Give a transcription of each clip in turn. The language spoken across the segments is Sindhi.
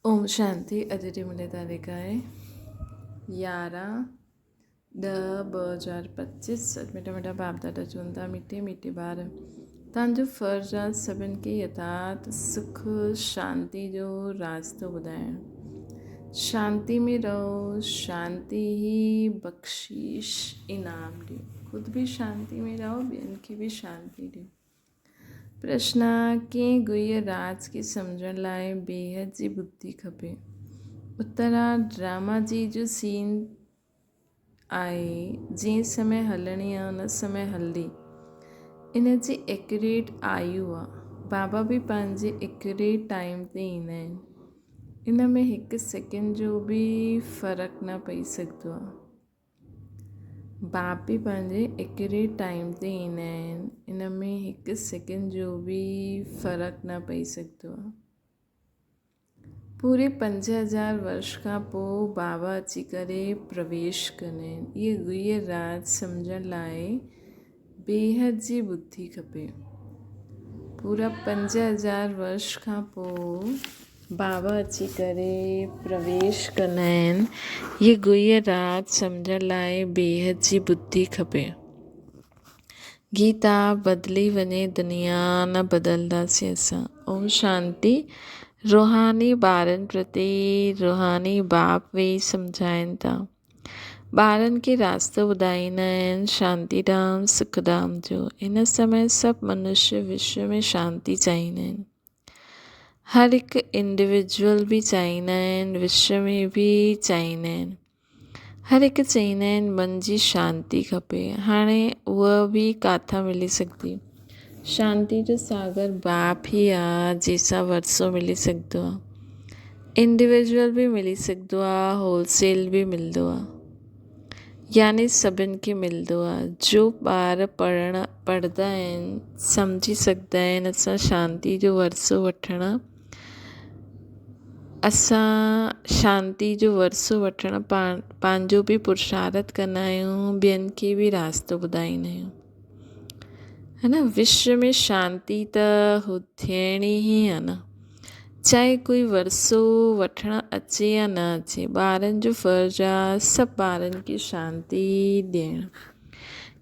اوم شانتي اڄ جي ملي تاريخ آهي 11 10 2025. اڄ مٺا مٺا باپ دادا چون ٿا، مٺي مٺي ٻار، تان جو فرض آ سڀن کي يٿارٿ سک شانتي جو راستو ٻڌائڻ. شانتي ۾ رهو، شانتي ئي بخشيش انعام ڏيو. خود به شانتي ۾ رهو، ٻين کي به شانتي ڏيو. پرشنا، ڪنهن گهيء راز کي سمجهڻ لاء بيحد جي ٻڌي کپي. اترا، ڊراما جي جو سين آهي، جنهن سمي هلڻي آ ان سمي هلندي. ان جي ايڪيوريٽ آيو آ. بابا به پنهنجي ايڪيوريٽ ٽائيم تي ايندا آهن. ان ۾ هڪ سيڪنڊ جو به فرق نه پئي سگهندو آ. باپ به پنهنجي ايڪيوريٽ ٽائيم تي ايندا آهن، ان ۾ هڪ سيڪنڊ جو به فرق نه پئي سگهندو آهي. پوري 5000 ورش کان پوء بابا اچي ڪري پرويش ڪندا آهن. اهي گهيء راز سمجهڻ لاء بيحد جي ٻڌي کپي. پورا 5000 ورش کان پوء بابا اچي ڪري پرويش ڪندا آهن. هيء گهيء رات سمجهڻ لاء بيحد جي ٻڌي کپي. گيتا، بدلي وڃي دنيا نه بدلنداسين اسان. اوم شانتي. روحاني ٻارن پرتي روحاني باپ ويهي سمجهائين ٿا. ٻارن کي راستو ٻڌائيندا آهن شانتي ڌام سک ڌام جو. هن سمي سڀ منشيه وشو ۾ شانتي چاهيندا آهن. هر هڪ انڊيويجوئل به چاهيندا آهن، وشو ۾ به چاهيندا آهن. هر هڪ چئيندا آهن من جي شانتي کپي. هاڻي اها به ڪاٿان ملي سگهندي؟ شانتي جو ساگر باپ ئي آ جنهن سان ورثو ملي سگهندو آ. انڊيويجوئل به ملي سگهندو آ، هول سيل به ملندو آ، يعني سڀن کي ملندو آ. جو ٻار پڙهڻ پڙهندا آهن سمجهي سگهندا آهن اسان شانتي جو ورثو وٺڻ اسان شانتي جو ورثو وٺڻ پاڻ پنهنجو به پرشارٿ ڪندا آهيون، ٻين کي به راستو ٻڌائيندا آهيون. ها نه، وشو ۾ شانتي ته ٿيڻي ئي آ نه، چاهي ڪوئي ورثو وٺڻ اچي يا نه اچي، ٻارن جو فرض آ سڀ ٻارن کي شانتي ڏيڻ.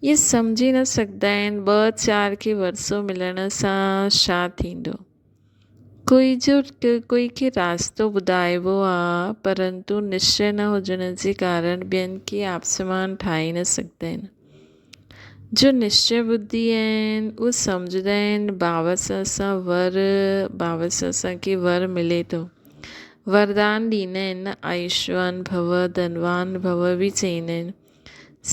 اهي سمجهي نه سگهندا آهن ٻه چار کي ورثو ملڻ سان ڇا ٿيندو. ڪوئي جو ڪوئي کي راستو ٻڌائبو آ، پرنتو نشچي نه هجڻ جي ڪارڻ ٻين کي آپسمان ٺاهي نه سگهندا آهن. جو نشچي ٻڌي آهن اهي سمجهندا آهن بابا سان اسان ور بابا سان اسان کي ور ملي ٿو. وردان ڏيندا آهن نه، آيوشوان ڀو، ڌنوان ڀو به چئيندا آهن.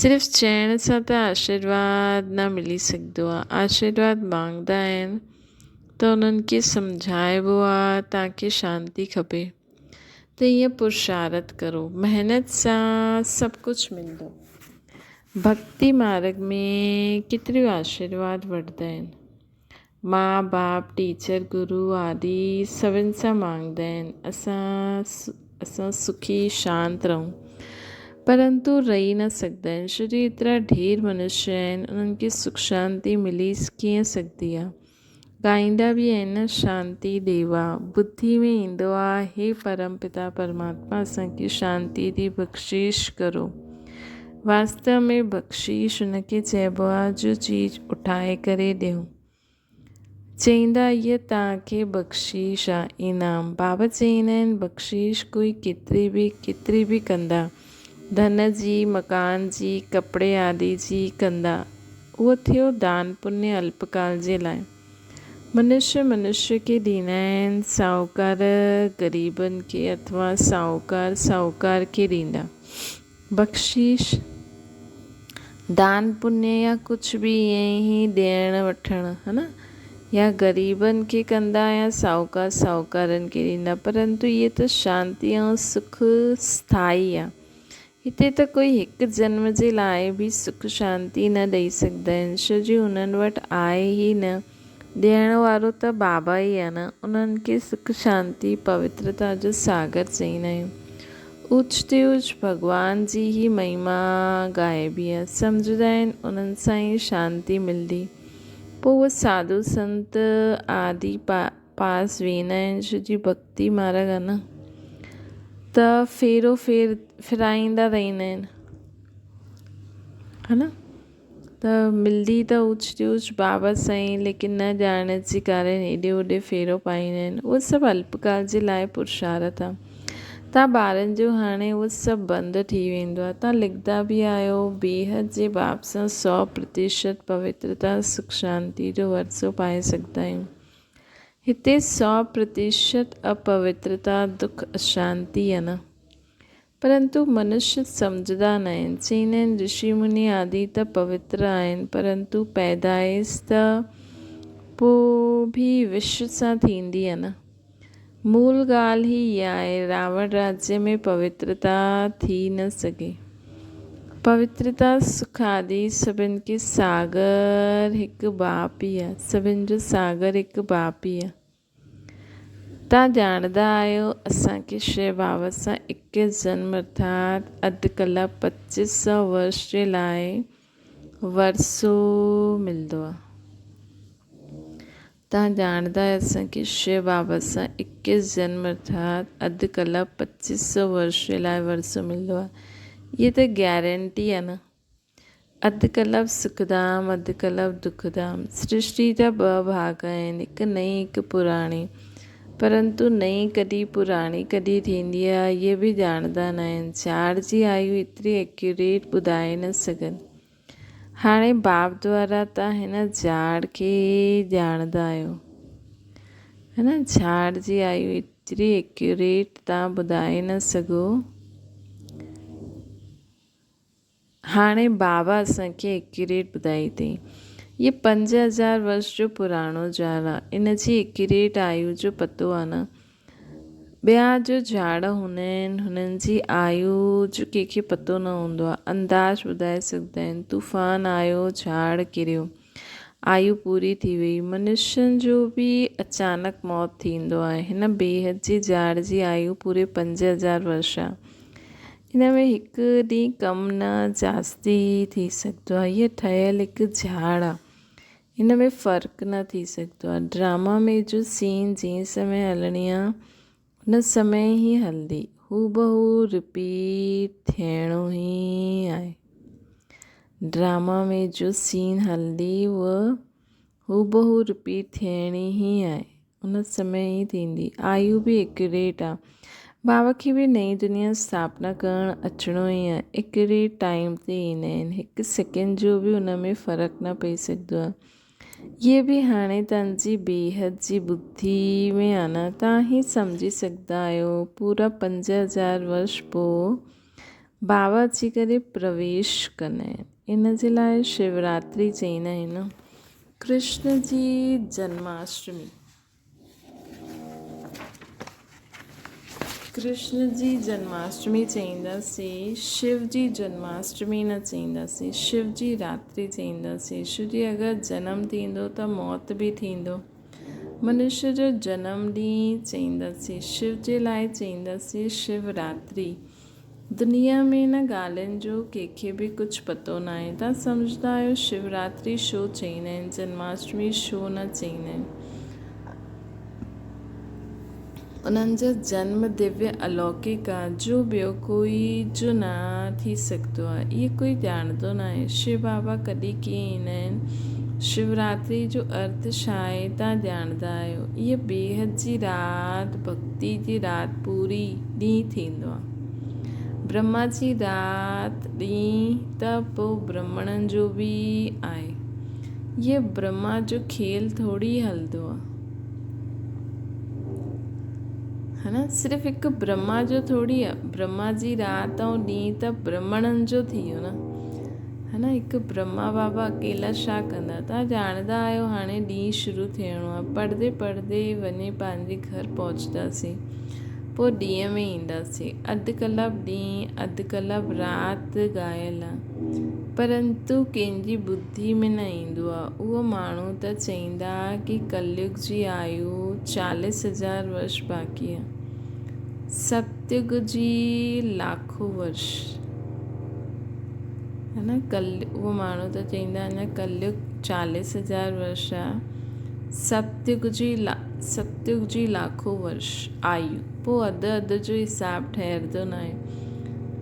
صرف چئڻ سان ته آشيرواد نه ملي سگهندو آ. آشيرواد مانگدا آهن ته انهن کي سمجهائبو آ توهان کي شانتي کپي ته ائين پرشارٿ ڪرو، محنت سان سڀ ڪجهه ملندو. ڀڳتي مارڳ ۾ ڪيتريون آشيرواد وٺندا آهن. ماء باپ، ٽيچر، گرو آدي سڀن سان مانگدا آهن اسان اسان سکي شانت رهون، پرنتو رهي نه سگهندا آهن، ڇو جو ايترا ڍير منشيه آهن انهن کي سک شانتي ملي ڪيئن سگهندي آهي. ڳائيندا به آهن نه شانتي ديوا. ٻڌي ۾ ايندو آهي هي پرم پتا پرماتما اسان کي شانتي جي بخشش ڪرو. واستو ۾ بخشش ان کي چئبو آهي جو چيز اٺائي ڪري ڏيون. چئيندا اهي توهان کي بخشش آ، انعام. بابا چئيندا آهن بخشش ڪوئي ڪيتري به ڪيتري به ڪندا. ڌن جي، مڪان جي، ڪپڙي آدي جي ڪندا. اهو ٿيو دان پڃ الپڪال جي لاء. منشي منشي کي ڏيندا آهن، ساهوڪار غريبن کي اٿوا ساهوڪار ساهوڪار کي ڏيندا. بخشيش، دان پڃ يا ڪجهه به ائين ئي ڏيڻ وٺڻ ها نه يا غريبن کي ڪندا يا ساهوڪار ساهوڪارن کي ڏيندا، پرنتو اهي ته شانتي ۽ سک اسٿائي آ. هتي ته ڪوئي هڪ جنم جي لاء به سک شانتي نه ڏئي سگهندا آهن، ڇو جو انهن وٽ آهي ئي نه، ڏيڻ وارو ته بابا ئي آهي نه، انهن کي سک شانتي پوترتا جو ساگر چئيندا آهيون. اوچ تي اوچ ڀڳوان جي ئي مهما ڳائبي آهي، سمجهندا آهن انهن سان ئي شانتي ملندي، پوء اهي ساڌو سنت آدي پاس ويندا آهن، ڇو جي ڀڳتي مارڳ آهي نه. ته ڦيرو ڦير ڦرائيندا رهندا آهن ها نه ته ملدي ته اوچ تي اوچ بابا سائين ليڪن نه ڄاڻڻ جي ڪارڻ هيڏي هوڏي ڦيرو پائيندا آهن اهو سڀ الپڪال جي لاء پرشارٿ آهي تان ٻارن جو هاڻي اهو سڀ بند ٿي ويندو آهي تان لکدا به آهيو بيحد جي باب سان 100% پوترتا سک شانتي جو ورثو پائي سگهندا آهيون هتي 100% اپوترتا دک اشانتي آهي نه پرنتو منشي سمجهندا نه آهن چئيندا آهن رشي مني آدي ته پوتر آهن پرنتو پيدائش ته پوء به وش سان ٿيندي آهي نه مول ڳالهه ئي اها آهي، راوڻ راجيه ۾ پوترتا ٿي نه سگهي. پوترتا، سک آدي سڀن کي ساگر هڪ باپ ئي آهي. سڀن جو ساگر هڪ باپ ئي آهي. توهان ڄاڻندا آهيو اسان کي شو بابا سان ايڪيس جنم ارٿات اڌ ڪلا پچيس سؤ ورش جي لاء ورثو ملندو آهي. توهان ڄاڻندا آهيو اسان کي شو بابا سان ايڪيس جنم ارٿات اڌ ڪلپ پچيس سو ورش جي لاء ورثو ملندو آهي. هيء ته گيرنٽي آهي نه. اڌ ڪلپ سک ڌام اڌ ڪلپ دک ڌام. سرشٽي جا ٻه ڀاڳ آهن هڪ نئين هڪ پراڻي. پرنتو نئين ڪڏهن پراڻي ڪڏهن ٿيندي آهي اهي به ڄاڻندا ناهن. جھاڙ جي آيو ايتري ايڪيوريٽ ٻڌائي نه سگهن. هاڻي باب دوارا توهان هن جھاڙ کي ڄاڻندا آهيو. هن جھاڙ جي آيو ايتري ايڪيوريٽ توهان ٻڌائي نه سگهو. هاڻي بابا اسان کي ايڪيوريٽ ٻڌائي اٿئي. هي 5000 ورش جو پراڻو جھاڙ آهي. ان جي ايڪيوريٽ آيو جو پتو آهي نه. ٻيا جو جھاڙ هوندا آهن، هنن جي آيو جو ڪنهن کي پتو نه هوندو آهي. انداز ٻڌائي سگهندا آهن. طوفان آيو، جھاڙ ڪريو، آيو پوري ٿي وئي. منشين جو به اچانڪ موت ٿيندو آهي. هن بيحد جي جھاڙ جي آيو پوري 5000 ورش آهي. ان ۾ هڪ ڏينهن ڪم نه جاستي ٿي سگهندو آهي. هيء ٺهيل هڪ جھاڙ آهي. هن ۾ فرق نه ٿي سگهندو آهي. ڊراما ۾ جو سين جنهن سمي هلڻي آ ان سمي ئي هلندي. هوبهو رپيٽ ٿيڻو ئي آهي. ڊراما ۾ جو سين هلندي اهو هوبهو رپيٽ ٿيڻي ئي آهي. ان سمي ئي ٿيندي. آيو به ايڪيوريٽ آ. بابا کي به نئين دنيا اسٿاپنا ڪرڻ اچڻو ئي آ. ايڪيوريٽ ٽائيم تي ايندا آهن. هڪ سيڪنڊ جو به ان ۾ فرق نه پئي سگهندو آ. اهي به هاڻي تان جي بيحد جي ٻڌي ۾ آ نه. تان ئي سمجهي سگهندا آهيو. پورا 5000 ورش پوء بابا اچي ڪري پرويش ڪندا آهن. ان جي لاء شوراتري چئيندا آهن نه. ڪرشن جي جنماشٽمي. ڪرشن جي جنماشٽمي چئينداسين، شو جي جنماشٽمي نه چئينداسين، شو جي راتري چئينداسين. شو جي اگر جنم ٿيندو ته موت به ٿيندو. منشي جو جنم ڏينهن چئينداسين، شو جي لاء چئينداسين شو راتري. دنيا ۾ ان ڳالهين جو ڪنهن کي به ڪجهه پتو ناهي. توهان سمجهندا آهيو شوراتري ڇو چئيندا آهن، جنماشٽمي ڇو نه چئيندا آهن. انهن جو جنم دويه الوڪڪ آهي جو ٻيو ڪوئي جو نه ٿي سگهندو آهي. اهي ڪوئي ڄاڻندو ناهي. شو بابا ڪڏهن ڪيئن ايندا آهن. شوراتري جو ارٿ ڇا آهي توهان ڄاڻندا آهيو. اهي بيحد جي رات ڀڳتي جي رات پوري ڏينهن ٿيندو آ. برهما جي رات ڏينهن ته پوء برهمڻن جو به آهي. هيء برهما جو کيل ٿوري هلندو آ. ها نه صرف هڪ برهما جو ٿوري آ. برهما جي رات ۽ ڏينهن ته برهمڻن جو ٿي ويو نه. ها نه هڪ برهما بابا اڪيلا ڇا ڪندا. توهان ڄاڻندا آهيو هاڻي ڏينهن شروع ٿيڻو آ. پڙهندي پڙهندي وڃي پنهنجي گهر پهچنداسين. پوء ڏينهن ۾ اينداسين. اڌ ڪلب ڏينهن، اڌ ڪلب رات ڳايل آ. پرنتو ڪنهن جي ٻڌي ۾ نه ايندو آ. اهو ماڻهو ته چئيندا ڪي ڪليگ جي آيو چاليس هزار ورش باقي آ. ستيگ جي لاکو ورش. ها نه ڪل اهو ماڻهو ته چئيندا اڃا ڪليگ چاليس هزار ورش آ. ستيگ جي ستيگ جي لاکو ورش آيو، پوء اڌ اڌ جو حساب ٺهرندو ناهي.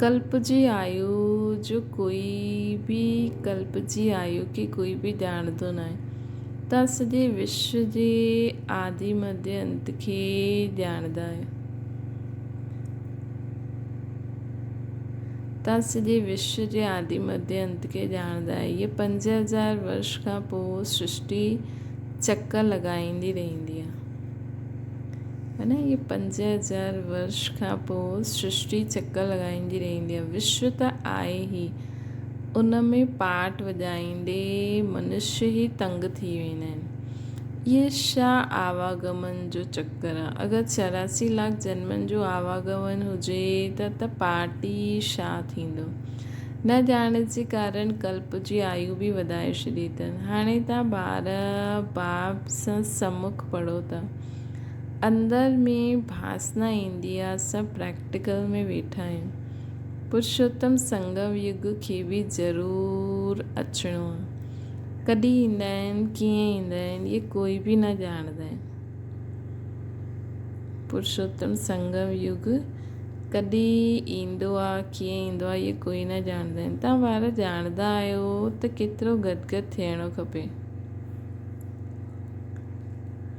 ڪلپ جي آيو جو ڪوئي به ڪلپ جي آيو کي ڪوئي به ڄاڻندو ناهي. توهان سڄي وشو جي آدي مڌيه انت کي ڄاڻندا آهيو. توهان سڄي وشو جي آدي مڌيه انت کي ڄاڻندا آهيو. هيء 5000 ورش کان پوء سرشٽي چڪر لڳائيندي رهندي آهي. ها نه هيء 5000 ورش کان پوء سرشٽي چڪر لڳائيندي رهندي آهي. وشو ته آهي ئي ان ۾ پاٽ وڄائيندي منشيه ئي تنگ ٿي ويندا آهن. اهي ڇا آواگمن جو چڪر آ. اگر 84 لاک جنمن جو آواگمن هجي ته ته پاٽ ئي ڇا ٿيندو. نه ڄاڻ جي ڪارڻ ڪلپ جي آيو به وڌائي ڇڏي اٿن. هاڻي تان ٻار باب سان سمک پڙهو ٿا. اندر ۾ ڀاسنا ايندي آ اسان پريڪٽيڪل ۾ ويٺا آهيون. پرشوتم سنگم يگ کي به ضرور اچڻو آ. ڪڏهن ايندا آهن، ڪيئن ايندا آهن، اهي ڪوئي به نه ڄاڻندا آهن. پرشوتم سنگم يگ ڪڏهن ايندو آ، ڪيئن ايندو آ، اهي ڪوئي نه ڄاڻندا آهن. توهان ٻار ڄاڻندا آهيو ته ڪيترو گدگد ٿيڻو کپي.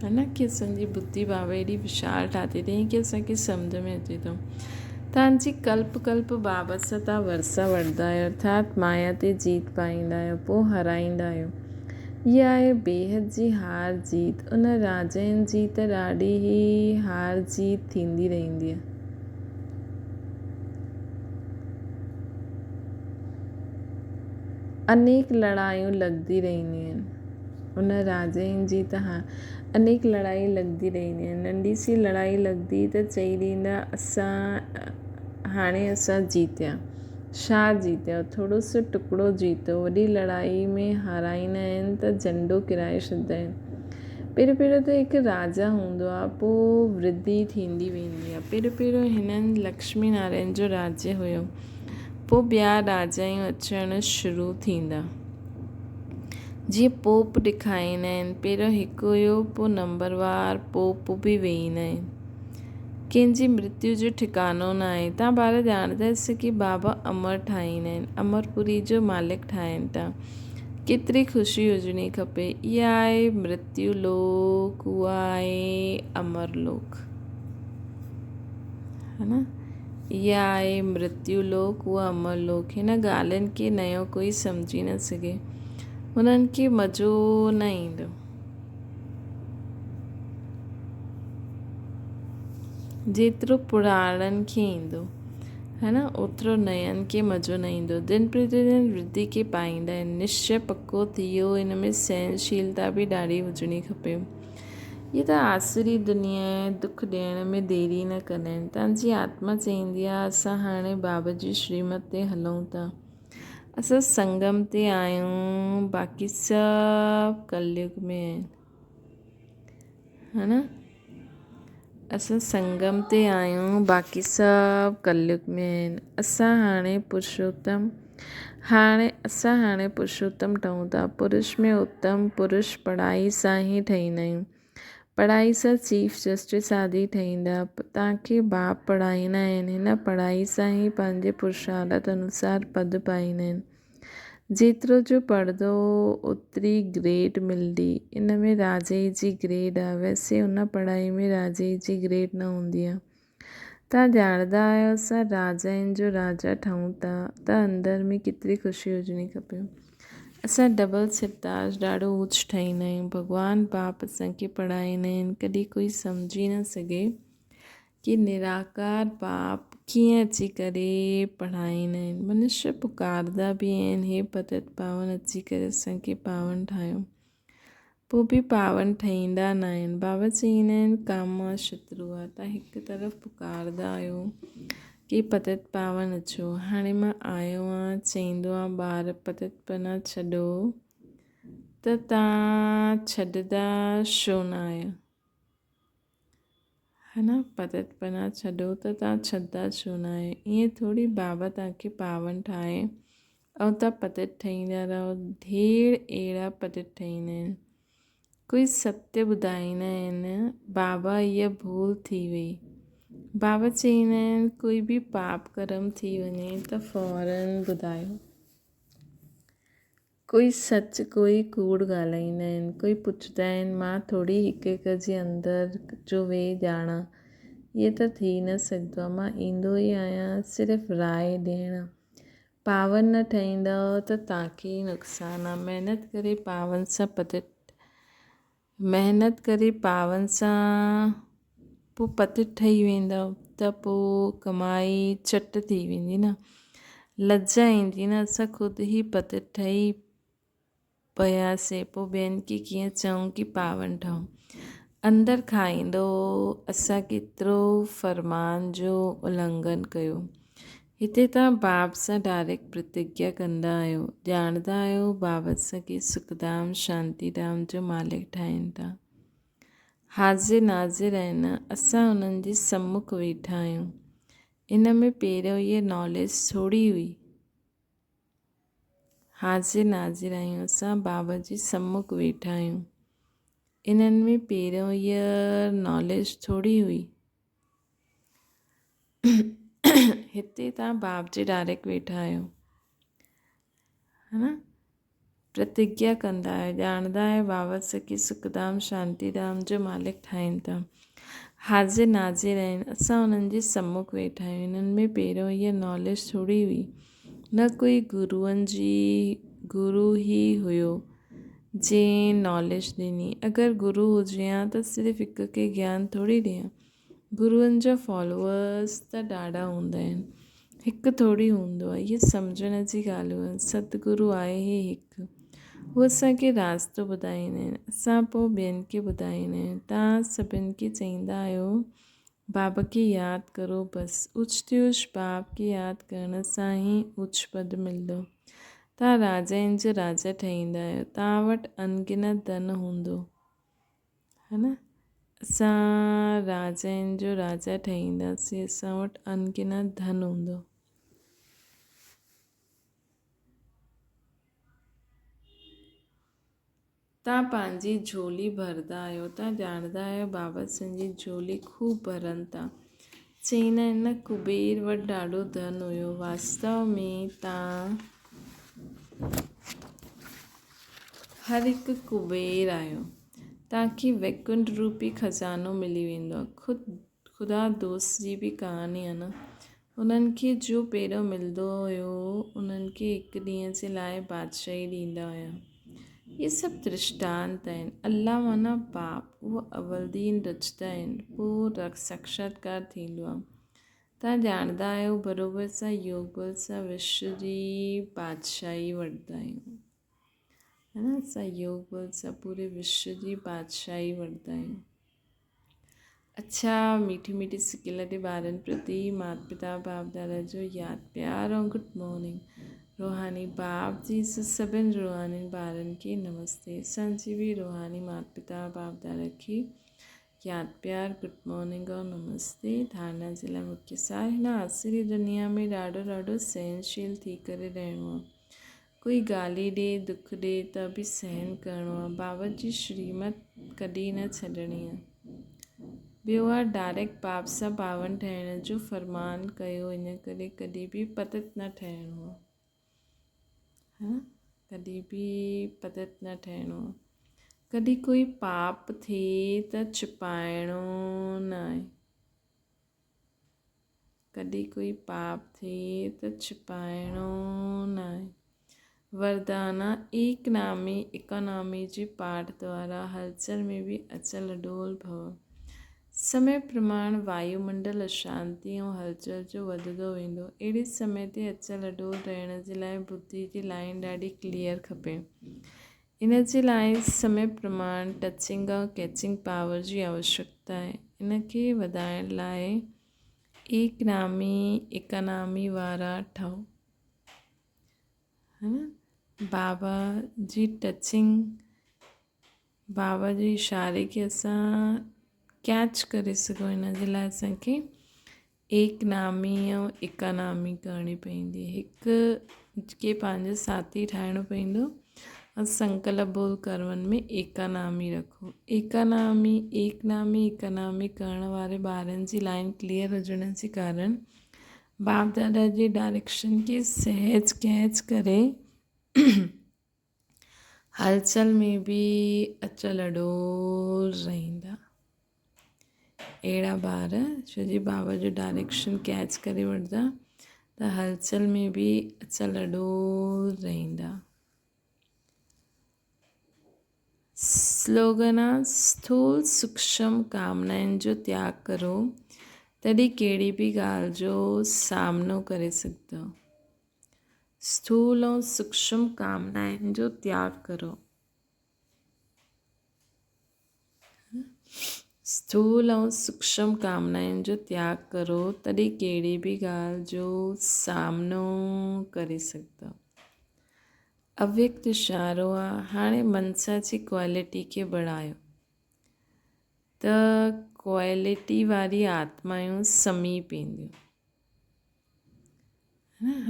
ها نه ڪي اسان جي ٻڌي بابا ايڏي وشال ٺاتي اٿئي ڪي اسان کي سمجهه ۾ اچي ٿو. توهان جي ڪلپ ڪلپ بابت سان توهان ورثا وٺندا آهيو ارٿات مايا تي جيت پائيندا آهيو پوء هارائيندا آهيو. هيء آهي بيحد جي هار جيت. ان راجائن جي ته ڏاڍي ئي هار جيت ٿيندي رهندي آهي. انيڪ لڙايون لڳندي رهنديون آهن. ان راجائن جي ته انيڪ لڙائي لڳندي رهندي آهي. ننڍي سي لڙائي لڳندي ته چئي ڏيندا اسان هاڻي اسان جيتيا. ڇا جيتيا؟ ٿورو سو ٽڪڙو جيتو. وڏي لڙائي ۾ هارائيندا آهن ته جهنڊو ڪيرائي ڇڏيندا آهن. پهريون پهريون ته هڪ راجا هوندو آهي پوء ورڌي ٿيندي ويندي آهي. پهريون پهريون هنن لڪشمي نارائڻ جو راجيه هيو. پوء ٻيا راجائون اچڻ شروع ٿيندا. جيئن پوپ ڏيکاريندا آهن، پهريون هڪ هيو، پوء نمبر وار پوپ به ويهيندا آهن. ڪنهن جي مرتيو جو ٺڪانو نه آهي. تان ٻار ڄاڻندا آهن ڪي بابا امر ٺاهيندا آهن، امرپوري جو مالڪ ٺاهين ٿا. ڪيتري خوشي هجڻي کپي. اها آهي مرتيو لوڪ، اها آهي امر لوڪ. ها نه؟ اها آهي مرتيو لوڪ، اها امر لوڪ. هن ڳالهين کي نيو ڪوئي سمجهي نه سگهي. هنن کي مزو نه ايندو. جيترو پراڻن کي ايندو ها نه اوترو نين کي مزو نه ايندو. دن پرتي دن ورڌي کي پائيندا آهن. نشچي پڪو ٿي ويو. هن ۾ سهنشيلتا به ڏاڍي هجڻي کپي. هيء ته آسري دنيا آهي، دک ڏيڻ ۾ ديري نه ڪندا آهن. تان جي آتما چئيندي آهي، اسان هاڻي بابا جي شريمت تي هلون ٿا. اسان سنگم تي آهيون، باقي سڀ ڪليگ ۾ آهن. ها نه؟ اسان سنگم تي آهيون، باقي سڀ ڪليگ ۾ آهن. اسان هاڻي پرشوتم هاڻي اسان هاڻي پرشوتم ٺهون ٿا. پرش ۾ اتم پرش پڙهائي سان ئي ٺهيندا آهيون. پڙهائي سان چيف جسٽس آدي ٺهيندا. توهان کي باپ پڙهائيندا آهن. هن پڙهائي سان ئي پنهنجي پرشارٿ انوسار پد پائيندا آهن. جيترو جو پڙهندو اوتري گريڊ ملندي. ان ۾ راجئي جي گريڊ آ. ويسي ان پڙهائي ۾ راجئي جي گريڊ نه هوندي آ. توهان ڄاڻندا آهيو اسان راجائن جو راجا ٺهون ٿا ته اندر ۾ ڪيتري خوشي هجڻي کپي. اسان ڊبل سرتاج ڏاڍو اوچ ٺهيندا آهيون. ڀڳوان باپ اسان کي پڙهائيندا آهن. ڪڏهن ڪوئي سمجهي نه سگهي. ڪي نراڪار باپ ڪيئن اچي ڪري پڙهائيندا آهن. منشيه پڪاردا به آهن هي پتت پاون اچي ڪري اسان کي پاون ٺاهيو. پوء به پاون ٺهيندا نه آهن. بابا چئيندا آهن ڪام آ شترو آ. تان هڪ طرف پڪاردا آهيو ڪي پتت پاون اچو. هاڻي مان آيو آهيان چئيندو آهيان ٻار پتت پنا ڇڏو ته تان ڇڏدا ڇو نه آهيو. ها نه پتت پنا ڇڏو ته توهان ڇڏدا ڇو نه آهيو؟ ائين ٿوري بابا توهان کي پاون ٺاهي ۽ توهان پتت ٺهيندا رهو. ڍير اهڙا پتت ٺهيندا آهن. ڪوئي ستيه ٻڌائيندا آهن، بابا هيء ڀول ٿي وئي. بابا چئيندا آهن، ڪوئي به پاپ ڪرم ٿي وڃي ته فوراً ٻڌايو. ڪوئي سچ ڪوئي ڪوڙ ڳالهائيندا آهن، ڪوئي پڇندا آهن، مان ٿوري هڪ هڪ جي اندر جو ويهي ڄاڻان، ائين ته ٿي نه سگهندو آهي، مان ايندو ئي آهيان صرف راء ڏيڻ. پاون نه ٺهيندؤ ته توهان کي ئي نقصان آهي، محنت ڪري پاون سان پتت محنت ڪري پاون سان پوء پتت ٺهي ويندؤ ته پوء ڪمائي چٽ ٿي ويندي نه، لڄ ايندي نه اسان خود ئي پتت ٺهي پياسين پوء ٻين کي ڪيئن چئون ڪي پاون ٺهو. اندر کائيندو اسان ڪيترو فرمان جو النگهن ڪيو. هتي توهان باب سان ڊائريڪٽ پرتگيا ڪندا آهيو. ڄاڻندا آهيو باب اسان کي سک ڌام شانتي ڌام جو مالڪ ٺاهين ٿا. حاضر ناظر آهن اسان انهن جي سمک ويٺا آهيون. ان ۾ پهريون هيء ناليج ٿوري هئي. حاضر ناظر آهيون اسان بابا جي سمک ويٺا آهيون. انهن ۾ پهريون هيء ناليج ٿوري هئي. هتي توهان باپ جي ڊائريڪٽ ويٺا آهيو ها نه پرتگيا ڪندا آهيو ڄاڻندا آهيو بابا سکي سکڌام شانتي ڌام جو مالڪ ٺاهين ٿا حاضر ناظر آهن اسان انهن جي سمک ويٺا آهيون انهن ۾ پهريون هيء ناليج ٿوري هئي نه ڪوئي گروئن جي گرو ئي هيو جنهن ناليج ڏني. اگر گرو هجي ها ته صرف هڪ کي گيان ٿوري ڏئي ها. گروئن جا فالوورس ته ڏاڍا هوندا آهن. هڪ ٿوري هوندو آهي. اهي سمجهڻ جي ڳالهيون آهن. ستگرو آهي ئي هڪ. هو اسان کي راستو ٻڌائيندا آهن. اسان پوء ٻين کي ٻڌائيندا آهيون. توهان سڀن کي چئيندا آهيو باب کي ياد ڪرو بس. اوچ تي اوچ باب کي ياد ڪرڻ سان ئي اوچ پد ملندو. توهان راجائن جو راجا ٺهيندا آهيو. توهان وٽ انگنت ڌن هوندو. ها نه؟ اسان راجائن جو راجا ٺهينداسين. اسان وٽ انگنت ڌن هوندو. توهان پنهنجي جهولي ڀرندا آهيو، توهان ڄاڻندا آهيو بابا سن جي جهولي خوب ڀرن ٿا. چئيندا آهن نه ڪبير وٽ ڏاڍو ڌن هيو. واستو ۾ توهان هر هڪ ڪبير آهيو. توهان کي ويڪنٺ روپي خزانو ملي ويندو آهي. خود خدا دوست جي به ڪهاڻي آهي نه. انهن کي جو پهريون ملندو هيو، انهن کي هڪ ڏينهن جي لاء بادشاهي ڏيندا هيا. اهي سڀ درشٽانت آهن. الله معنيٰ باپ، اهو اولدين رچندا آهن، پوء ساڪشاتڪار ٿيندو آهي. توهان ڄاڻندا آهيو، بروبر سان يوگ بل سان وشو جي بادشاهي وٺندا آهيون. ها نه، اسان يوگ بل سان پوري وشو جي بادشاهي وٺندا آهيون. اڇا ميٺي ميٺي سڪيلڌي ٻارن پرتي مات پتا باپ دادا جو ياد پيار ۽ گڊ مارننگ روحاني باپ جي سڀن روحاني ٻارن کي نمستي اسان جي به روحاني مات پتا باپ دادا کي ياد پيار گڊ مارننگ ۽ نمستي ڌارنا جي لاء مکيه سار هن آسري دنيا ۾ ڏاڍو ڏاڍو سهنشيل ٿي ڪري رهڻو آهي ڪوئي گالي ڏي، دک ڏي ته به سهن ڪرڻو آ. بابا جي شريمت ڪڏهن نه ڇڏڻي آ. ٻيو آ ڊائريڪٽ باپ سان پاون ٺهڻ جو فرمان ڪيو ان ڪري ڪڏهن به پتت نه ٺهڻو آ. ها ڪڏهن به پتت نه ٺهڻو آ. ڪڏهن ڪوئي پاپ ٿئي ته ڇپائڻو نه آهي. ڪڏهن ڪوئي پاپ ٿئي ته ڇپائڻو ناهي. وردانا ايڪ نامي اڪانامي جي پاٺ دوارا هلچل ۾ به اچل اڏول ڀو. سمي پرماڻ وايو منڊل اشانتي ۽ هلچل جو وڌندو ويندو. اهڙي سمي تي اچل اڏول رهڻ جي لاء ٻڌي جي لائين ڏاڍي ڪليئر کپي. ان جي لاء سمي پرماڻ ٽچنگ ۽ ڪيچنگ پاور جي آوشڪتا آهي. ان کي وڌائڻ لاء ايڪ نامي اڪانامي وارا ٺهو. ها نه بابا جي ٽچنگ بابا جي اشاري کي اسان ڪيچ ڪري سگهون ان جي لاء اسان کي ايڪ نامي ۽ اڪانامي ڪرڻي پوندي. هڪ کي پنهنجو ساٿي ٺاهڻو پوندو ۽ سنڪلپ ٻول ڪرمن ۾ ايڪا نامي رکو. ايڪا نامي، ايڪ نامي، ايڪا نامي ڪرڻ واري ٻارن جي لائين ڪليئر هجڻ جي ڪارڻ باپ دادا جي ڊائريڪشن کي سهج ڪيچ ڪري هلچل ۾ به اچل اڏول رهندا. اهڙا ٻار ڇو جي بابا جو ڊائريڪشن ڪيچ ڪري وٺندا ته هلچل ۾ به اچل اڏول رهندا. سلوگن آ اسٿول سوڪشم ڪامنائن جو تياڳ ڪرو تڏهن ڪهڙي به ڳالهه جو سامنو ڪري سگهندؤ. اسٿول ۽ سوڪشم ڪامنائن جو تياڳ ڪرو. اسٿول ۽ سوڪشم ڪامنائن جو تياڳ ڪرو تڏهن ڪهڙي به ڳالهه جو سامنو ڪري سگهندؤ. اويڪت اشارو آ هاڻي منسا جي ڪوالٽي کي بڙهايو ته ڪوالٽي واري آتمائون سميپ اينديون.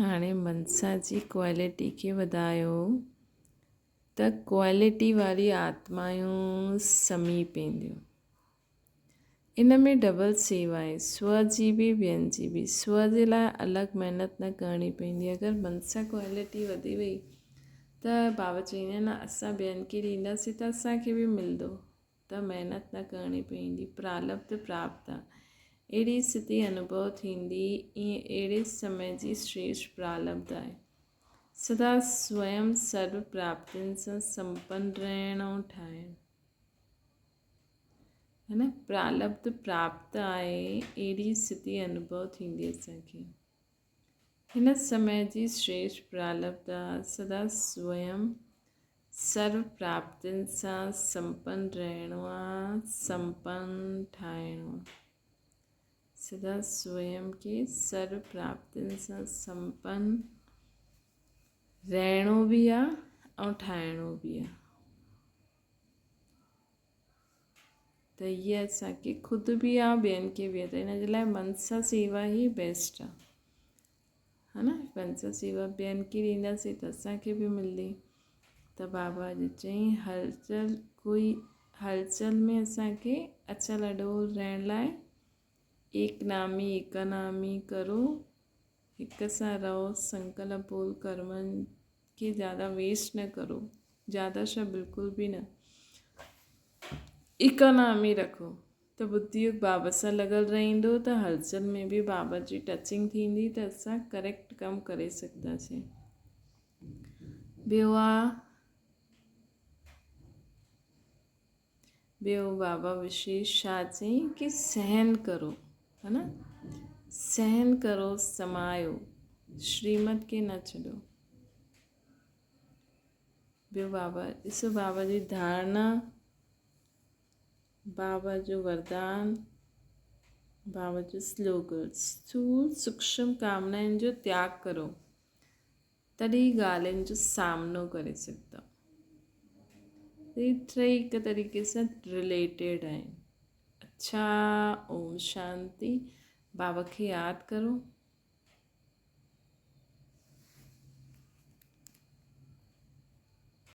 هاڻي منسا جي ڪوالٽي کي وڌايو ته ڪوالٽي واري آتمائون سميپ اينديون. ان ۾ ڊبل سيوا آهي، سو جي به ٻين جي به. سو جي لاء الڳ محنت نه ڪرڻي پوندي. اگر منسا ڪوالٽي وڌي وئي ته بابا چئيندا آهن نه اسان ٻين کي ڏينداسين ته اسان کي به ملندو ته محنت نه ڪرڻي پوندي. پرالبڌ پراپت آهي. اهڙي اسٿتي انوڀو ٿيندي ائين اهڙي سمي جي شريشٺ پرالبڌ آهي. سدا سويم سرو پراپتين سان سمپن رهڻ ۽ ٺاهڻ هي نه پرالبڌ پراپت آهي اهڙي اسٿتي انوڀو ٿيندي اسان کي هن سمي جي شريشٺ پرالبڌ آ سدا سويم سرو پراپتين سان سمپن رهڻو آ سمپن ٺاهڻو آ. سدا سويم کي سرو پراپتين سان سمپن رهڻو به آ ۽ ٺاهڻو به آ ته هيء اسان کي خود به آ ٻين کي به آ ته ان جي لاء منسا سيوا ئي بيسٽ آ ها نه منسا سيوا ٻين کي ڏينداسين ته اسان کي به ملندي ته بابا اڄ چئين هلچل ڪوئي هلچل ۾ اسان کي اچل اڏول رهڻ لاء ايڪ نامي ايڪا نامي ڪرو هڪ سان رهو سنڪلپ بول ڪرمن کي زياده ويسٽ نه ڪرو زياده شا بلڪل به نه ايڪا نامي رکو ته ٻڌيوڪ بابا سان لڳل رهندو ته هلچل ۾ به بابا جي ٽچنگ ٿيندي ته اسان ڪريڪٽ ڪم ڪري سگهنداسين ٻيو آ ٻيو بابا وشيش ڇا چئين ڪي سهن ڪرو ها نه سهن ڪرو سمايو شريمت کي نه ڇڏو ٻيو بابا ڏسو بابا جي ڌارڻا بابا جو وردان بابا جو سلوگن اسٿول سوڪشم ڪامنائن جو تياڳ ڪرو تڏهن ڳالهين جو سامنو ڪري سگهندؤ. هي ٽئي هڪ طريقي سان رليٽيڊ آهن. اڇا اوم شانتي بابا کي ياد ڪرو.